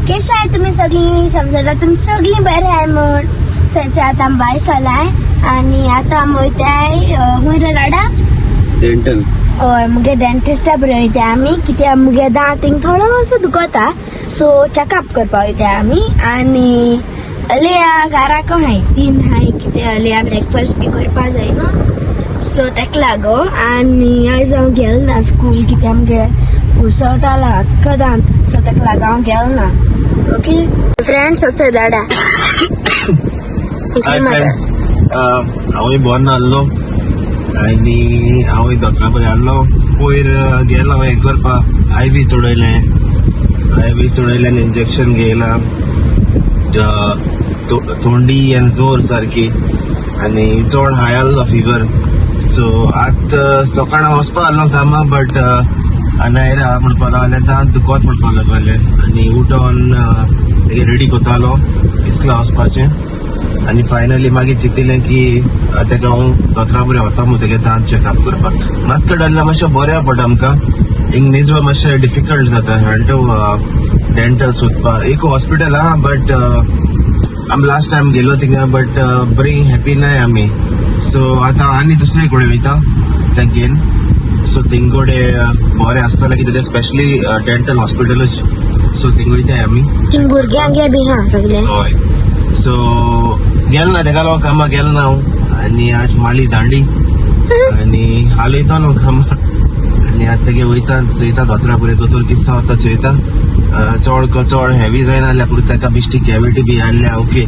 कशें आहाय तुमी सगळीं? समजता तुमी सगळीं बरें आहाय म्हूण. सद्या आतां आमी भायर सरलाय आनी आतां आमी वयताय खूंय रे लाडा? डेंटल. हय, मुगे डेंटिस्टा बरें वयताय आमी, कित्याक मुगे दांत थिंग थोडोसो दुखता, सो चॅकअप करपा वयताय आमी. आनी अलिया घराक हाय तीन हाय, कितें अलिया ब्रेकफास्ट बी करपा जाय न्हू, सो तेका लागो. आनी आयज हांव गेल ना स्कूल, कित्याक आमगे उसवटाला अख्खो दांत, सो तेका लागो हांव गेल ना. ओके फ्रेंड्स, वचय दाडा. हाय फ्रेंड्स, हांवूय बरो नासलो आनी हांवूय दोतोरा बरें आहलो. पयर गेलो हांव हें करपाक, I V चडयलें. I V चडयलें आनी इंजेक्शन घेयलां. थोंडी आनी जोर सारकी आनी चड हाय आहलो फिवर. सो आतां सकाळ हांव वचपा आहलो कामां, बट अनायरा म्हणपा लागलें, दांत दुखत म्हणपा लागलें आनी उठोन रेडी करतालो इस्कला वचपाचें. आनी फायनली मागीर चिंतिलें की तेका हांव दोतोरा बरें व्हरता म्हूण तेगे दांत चॅकअप करपाक. मास्क डालल्यार मातशें बऱ्या पडटा आमकां. हिंग निजवा मातशें डिफिकल्ट जाता हांटो डेंटल सोदपाक. एक हॉस्पिटल आहा, बट आमी लास्ट टायम गेलो थिंगा, बट बरी हॅपी नाय आमी. सो आतां आनी दुसरे कडेन वयता तेंगेन, सो थिंग कडेन बरें आसतलें, कित्याक तें स्पेशली डेंटल हॉस्पिटलूच, सो थिंग वयताय आमी. थिंग भुरग्यांक बी हा सगळे. हय, सो गेल ना तेका लागून कामाक गेल ना हांव. आनी आज माली दांडी आनी हाल वयतालो कामाक आनी आतां तेगे वयता चोयता दोतोरा बरें, दोतोर कितें सांगता चोयता. चड चड हेवी जायना जाल्यार पुरो, ताका बेश्टी कॅविटी बी आहल्या, ओके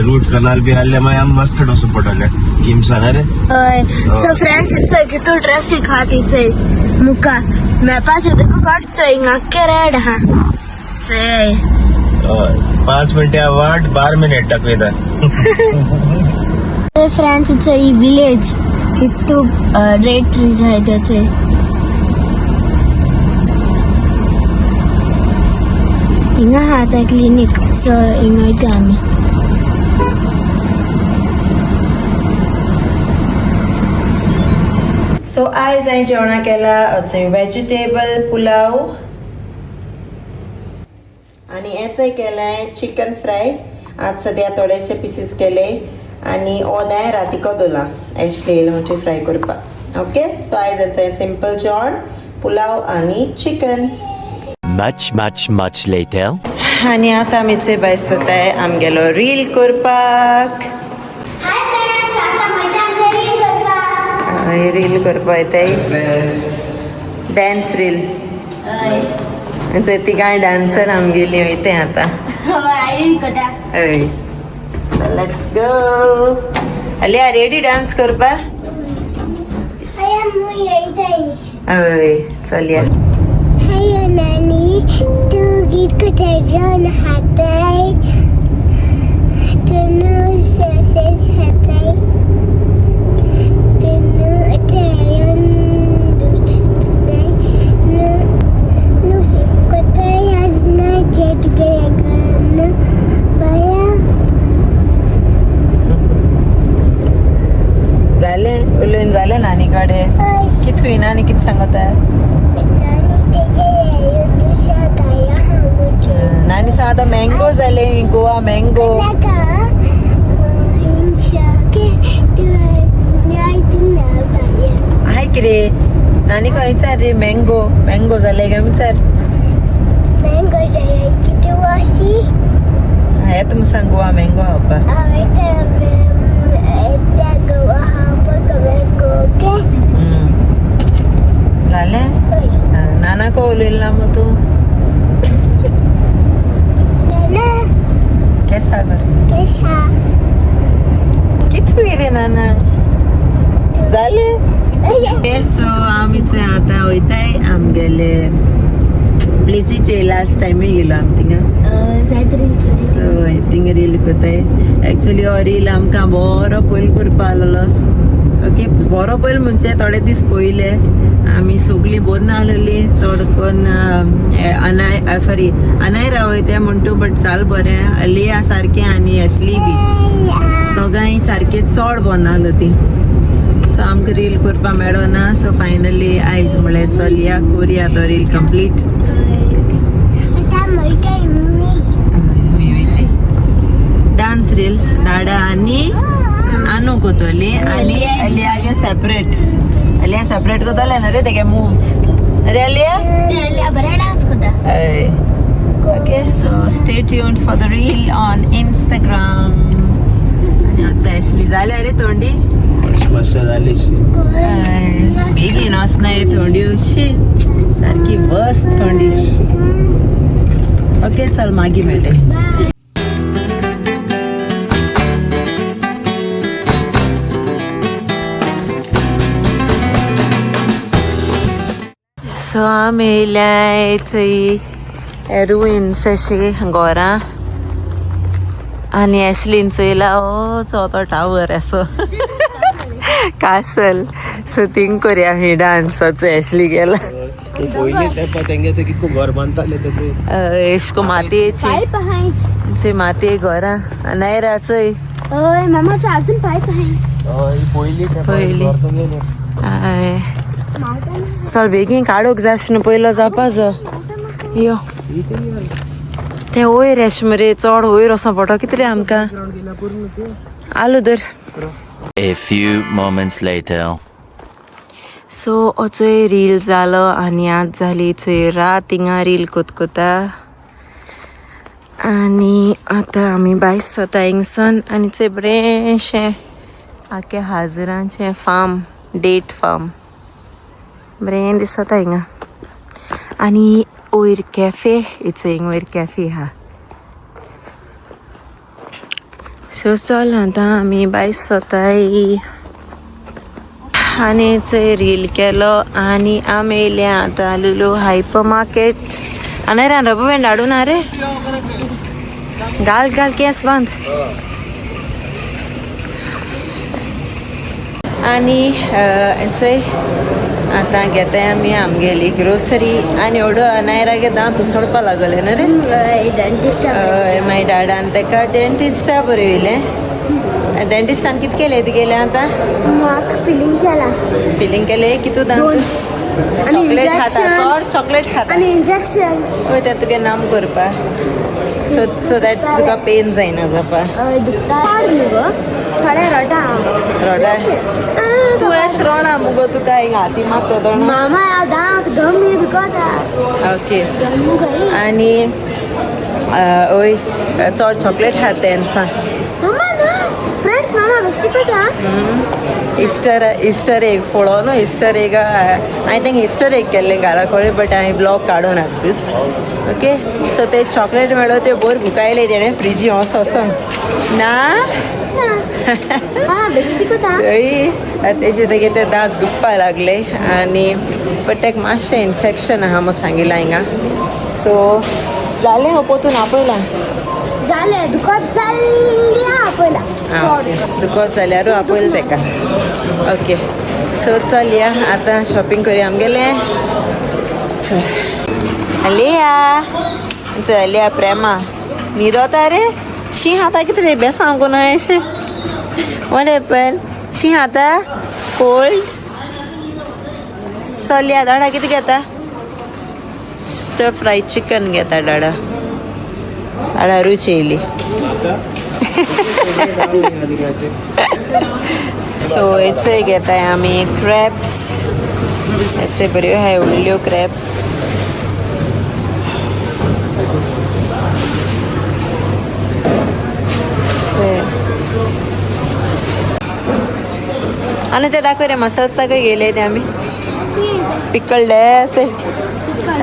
रूट कनाल बी आहल्या, मागीर आमी मास्कट वचूं पडटलें किमसान रे. हय, सो फ्रेंड्स, चोय कितू ट्रॅफिक हा ती चोय. मुखार मॅपाचेर देखून काड चोय, हिंगा आख्खें रेड हा चोय. हय, 5 मिनटां वाट 12 मिनट दाखयता. फ्रेंड्स, चोय ही विलेज कितू रेड ट्रीज आहाय ते चोय. हिंगा आहा तें क्लिनीक, सो हिंगा वयता आमी. सो आयज हांवें जेवणाक केला अचय वेजिटेबल पुलाव आनी हेचय केलां चिकन फ्राय. आज सद्या थोडेशे पिसीस केले आनी ओदाय रातीको दवरला एशली येयलो म्हणजे फ्राय करपाक. ओके, सो आयज हेचय सिंपल जेवण पुलाव आनी chicken. Much, much, much later. आनी आतां आमी चोय भायर सरताय आमगेलो रील करपाक. हाय फ्रेंड्स, आतां वयता आमगे रील करपाक. हय, रील करपाक वयताय, डॅन्स रील. हय. तिगांय डान्सर आमगेली वयताय आतां. हय, करता. हय, so let's go. Aliya ready dance करपाक? हय, चलया. Hey नानी, तू गीत कुठे जाऊन हाताय तनु ससेस हाताय तनु अथायन दूध नु शिकताय आज ना जेट गया गाणं बाया. जालें उलोवन जालें नानी कडेन? हय. कित नानी कित सांगता? नानी ते येऊन दुसऱ्या गाया हांगूचे. नानी सांगता मँगो जाले, गोवा मँगो. हाय कितें नानी खंय विचार रे, मँगो मँगो जाले काय विचार. मँगो जाय कितें वासी. येता म्हूण सांग, गोवा मँगो खावपाक. गोवा खावपाक मँगो, ओके. जालें? नाना को उलयला ना मग तूं? नाना. केसा कर. केशा. कित रे नाना जालें. सो आमी आतां वयताय आमगेले प्लेसीचे. लास्ट टायमूय गेलो आमी थिंगा. सो थिंगा रील करताय. एक्चुली हो रील आमकां बरो पयल करपा आहलोलो. ओके, बरो पयल म्हणजे थोडे दीस पयले आमी सगळीं बरी नाहलेली, चड करून अनाय, सॉरी, अनायरा वयता म्हणटू, बट चाल बरें. अलिया सारकें आनी एशली बी दोगांय सारकें चड बरी नाहलो ती. सो आमकां रील करपाक मेळना. सो फायनली आयज म्हळ्यार चलया करुया तो रील कंप्लीट. कोतोली आनी अलियागे सेपरेट. अलिया सेपरेट कोतोले न्हू रे तेगे मुव्स रे अलिया. अलिया बरें डान्स कोता. हय. Okay, so stay tuned for the reel on Instagram. आनी आतां एशली जाल्या रे थंडी. मातशें जाली. बेगीन वचनाय थंडी, शी सारकी बस थंडी. ओके चल मागीर मेळटे. सो आमी येयल्या चोय रुइन्स अशी घरां आनी एशलीन चोयला ओ चो टावर असो कासल. सो थिंग करया आमी डान्साचो एशली गेला. पयलीं तेंपार तेंगे कितको घर बांदताले तेचे. एशको मातयेची पायप आहाय. मातये घरां नायरा चोय. हय मामाचो अजून पायप आहाय. पयलीं पयलीं. घर तेंगेलें. हय चल बेगीन काडूंक जाय न्हू पयलो जावपाचो. यो तें वयर एश मरे चड वयर वचों पडटा कितें आमकां. आलू धर. A few moments later. So असोय रील जालो आनी आज जाली चोय रात हिंगा रील कोतकोता. आनी आतां आमी भायर सरता हिंगसून. आनी चोय बरेंशें आख्या हाजरांचें फार्म, डेट फार्म बरें दिसता हिंगा. आनी वयर कॅफे, चोय हिंगा वयर कॅफे आहा. सो चल आतां आमी भायर सरताय. आनी चोय रील केलो आनी आमी येयल्या आतां लुलू हायपर मार्केट. आनी रे रबर बँड हाडूं ना रे, घाल घाल केंस बांद. आनी चोय आतां घेताय आमी आमगेली ग्रोसरी. आनी एवढो अनायरागे दांत उसळपा लागले न्हू रे. डेंटिस्ट. हय मागीर डाडान तेका डेंटिस्टा बरें येयलें. डेंटिस्टान कितें केलें तुगेलें आतां? म्हाका फिलींग केला. फिलींग केलें कितू दांत? दोन. आनी चॉकलेट खाता इंजेक्शन. चड चॉकलेट खाता. आनी इंजेक्शन. हय तें तुगे नाम करपा सो सो that तुका पेन जायना जावपा. हय दुखता न्हू गो थोडे रडा हांव. रडा? तूं अशें रोणा मुगो तुका हिंगा हाती मारता दोणा. मामा दांत गमी दुखता. ओके गम गई. आनी ओय चड चॉकलेट खाता तेन्ना. मामा ना फ्रेंड्स मामा बेश्टी कोता. इस्टर इस्टर एग फोडो न्हू. इस्टर एग हांवें तेंका इस्टर एग केल्लें घरा कडेन बट हांवें ब्लॉग काडून दीस. ओके सो ते चॉकलेट मेळो त्यो बोर भुकायले तेणें फ्रिजी वोस वोसोन ना. मामा बेश्टी कोता. थंय तेजे तेगे ते दांत दुखपा लागले आनी बट तेका मातशें इन्फेक्शन आहा म्हूण सांगिलां हिंगा. सो जालें हांव पोतून आपयलां. जालें दुखत जाल्लें आपयला. दुखत जाल्यार आपयलें तेका. ओके सो चल या आतां शॉपिंग करूया आमगेलें. चल अलिया चल अलिया प्रेमा न्हिदोता रे. शी खाता कितें रे बेसांव कोन अशें what happen? शी खाता कोल्ड. चल या डाडा कितें घेता? स्टर फ्राय चिकन घेता डाडा. डाडा रूच येयली. सो हेचोय घेताय आमी क्रॅप्स. हेचे बऱ्यो आहाय व्हडल्यो क्रॅप्स. आनी ते दाखय रे मसल्स दाखय गेले ते आमी पिकल्ड असे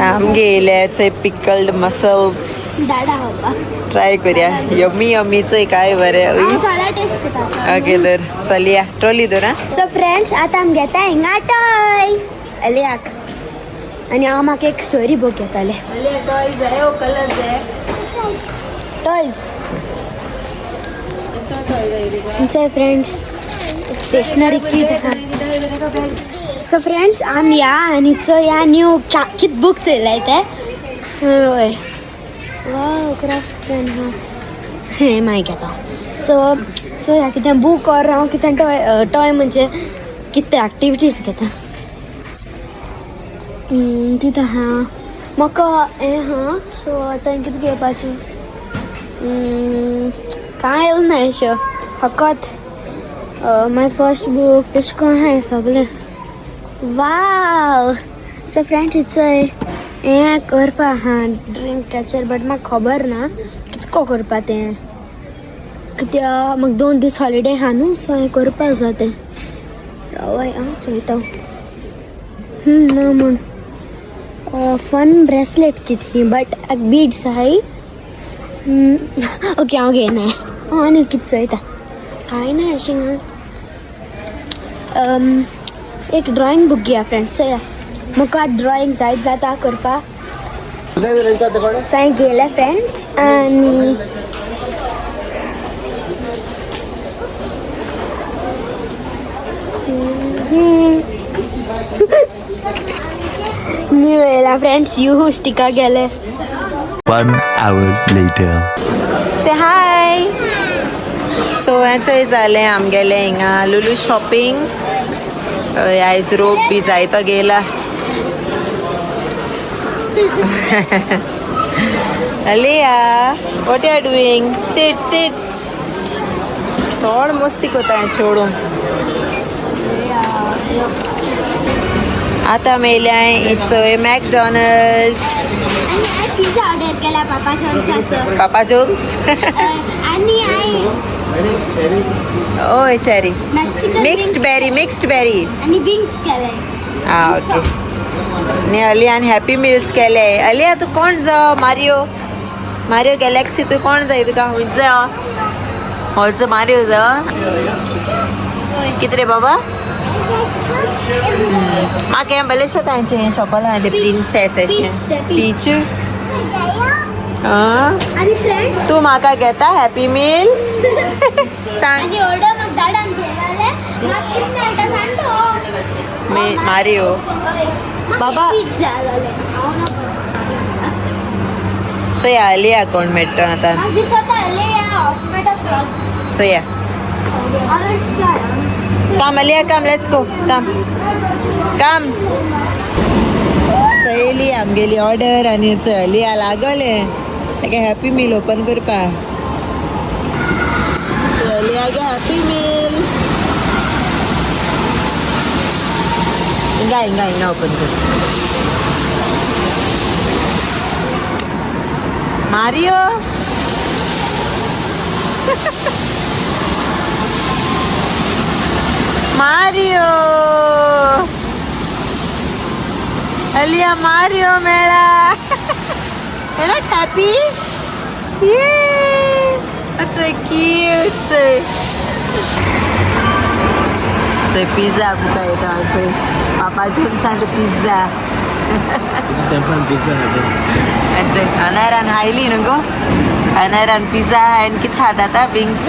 आमगे येयले पिकल्ड मसल्स. ट्राय करूया. यमी यमीचोय काय बरें. ओके तर चलया ट्रॉली धर. आं सो फ्रेंड्स आतां आमी घेता हिंगा टॉय अलियाक. आनी हांव म्हाका एक स्टोरी बूक घेतालें. टॉयज. चल फ्रेंड्स स्टेशनरी किट आहा. सो फ्रेंड्स आमी या आनी चोय या न्यू कित बुक्स येयलाय ते. हय वाव क्राफ्ट पेन हा हें मागीर घेता. सो चोया कितें बूक ऑर हांव कितें टॉय टॉय म्हणजे कितें एक्टिविटीज घेता. तितूं आहा म्हाका हें आहा. सो आतां कितें घेवपाचें कांय येयलें ना अशें फकत My first book तशें करून आहाय सगळें. वाव, सो फ्रेंड्स चोय हें करपा आहा ड्रीम कॅचर, बट म्हाका खबर ना कितको करपा तें, कित्या म्हाका 2 दीस हॉलिडे आहा न्हू, सो हें करपा जाय तें. रावय हांव चोयता. ना म्हूण फन ब्रेसलेट किट ही, बट बीड्स आहाय. ओके हांव घेयना, हांव आनी कितें चोयता. कांय ना अशें. एक ड्रॉइंग बूक घेया फ्रेंड्स. चोया म्हाका ड्रॉइंग जायत जाता करपा. सो गेले फ्रेंड्स आनी न्यू येयला फ्रेंड्स. You स्टिका गेले. 1 hour later. Say hi. So हें चोय जालें आमगेलें हिंगा लुलू शॉपिंग. आयज रोप बी जायतो गेला. Aliya, what you are doing? Sit sit. चड मस्ती कोता हें चेडूं. आतां मेल्याय it's McDonald's. Pizza order केला पापा जोन्साचो. पापा जोन्स. आनी I ओय cherry mixed berry, mixed berry आनी विंग्स केले. आं ओके. न्ही अलियान हॅपी मिल्स केले. अलिया तूं कोण जा? मारियो, मारियो गॅलेक्सी तूं कोण जाय तुका? खंयच जाय होच मारियो जा. कितें रे बाबा? म्हाका हें बरें दिसता तांचें हें शॉपाला आहा तें प्रिन्सेस अशें पीच. तूं म्हाका घेता हॅपी मील? सांग. मारियो बाबा. चोया अलिया कोण मेळटा आतां. चोया. Come Aliya, come, let's go. Come come. चोयली आमगेली ऑर्डर आनी चोय अलिया लागलें ताका हॅपी मील ओपन करपा. चोय अलिया गे हॅपी मील. हिंगा हिंगा हिंगा ओपन कर. मारियो. मारियो, अलिया मारियो मेळा. You're not happy? Yay! That's so cute. So pizza बुका येता. So पापा जोन्सान पिझ्झा. तेंपान पिझ्झा खाता. अनारान हायली न्हू गो. अनारान पिझ्झा आनी कितें खाता आतां? विंग्स.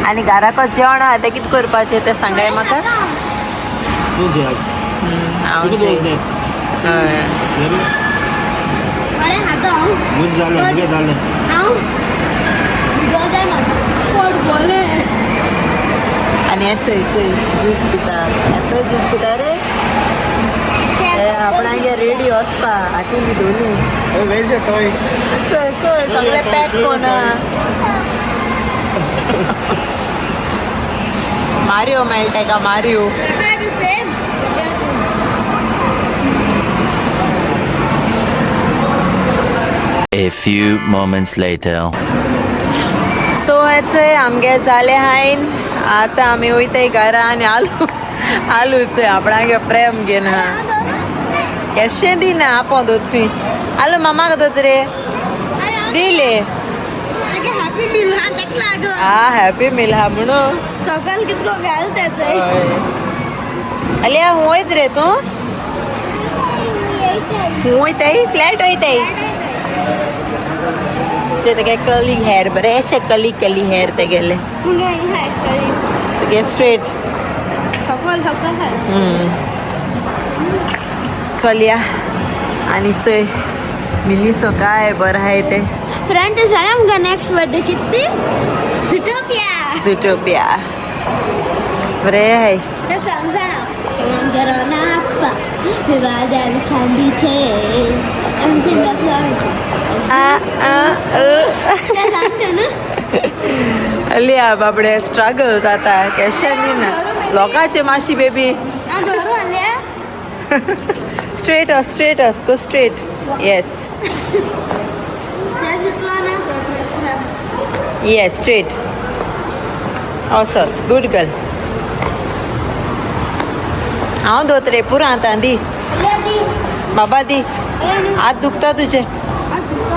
आनी घराको जेवण आहा तें कितें करपाचें तें सांगाय म्हाका. तूं जेय आज. हांव तुका जेय. हय. मुज जालें मुगे जालें. आनी हें चोय चोय ज्यूस पिता, एप्पल ज्यूस पिता रे. आपणागे रेडी वचपा आतां बी दोनी. चोय चोय सगळें पॅक कोण. मारियो मेळटा का? Mario. A few moments later. So चोय आमगे जालें हायन. आतां आमी वयताय घरा आनी आलू आलू चोय आपणागे प्रेम घेवन आहा. केशें दिना आपोव दोतूय. आलू मामाक दोत रे दिले. हा हॅपी मील हा म्हणून सकाळ कितको घाल त्याचे. अलिया वयत रे तूं? वयताय फ्लॅट वयताय. चोय तेगे कर्ली हेर बरें अशें कर्ली कर्ली हेर तेगेले. तेगे स्ट्रेट. सफल सफल. चलया आनी चोय मिलीसो काय बरें आहाय तें. फ्रेंड जाणा आमकां नेक्स्ट बर्थडे कितें? झुटोपिया. झुटोपिया बरें आहाय. तें सांग जाणा अलिया बाबडे स्ट्रगल जाता केशें न्ही ना लोकांचे मातशी बेबी. स्ट्रेट वस, स्ट्रेट वस, गो स्ट्रेट. येस येस, स्ट्रेट वस वस. Good girl. हांव दोतरे पुरो आतां. दी बाबा, दी. हात दुखता तुझे.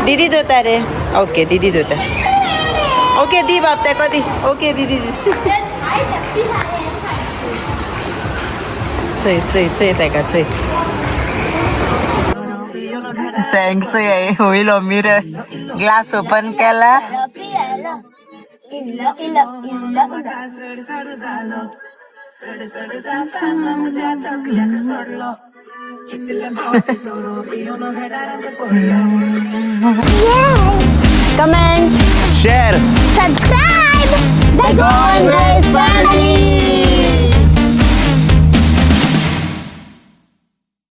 दीदी दोता रे. ओके, दीदी दोता. ओके, दी बाब, तेका दी. ओके, दीदी दी. चय चय चय, तेका चय. चय चय, होईल मिरर ग्लास ओपन केला. इल्लो इल्लो इल्लो इल्लो. Comment, share, subscribe the Goan Grace Family.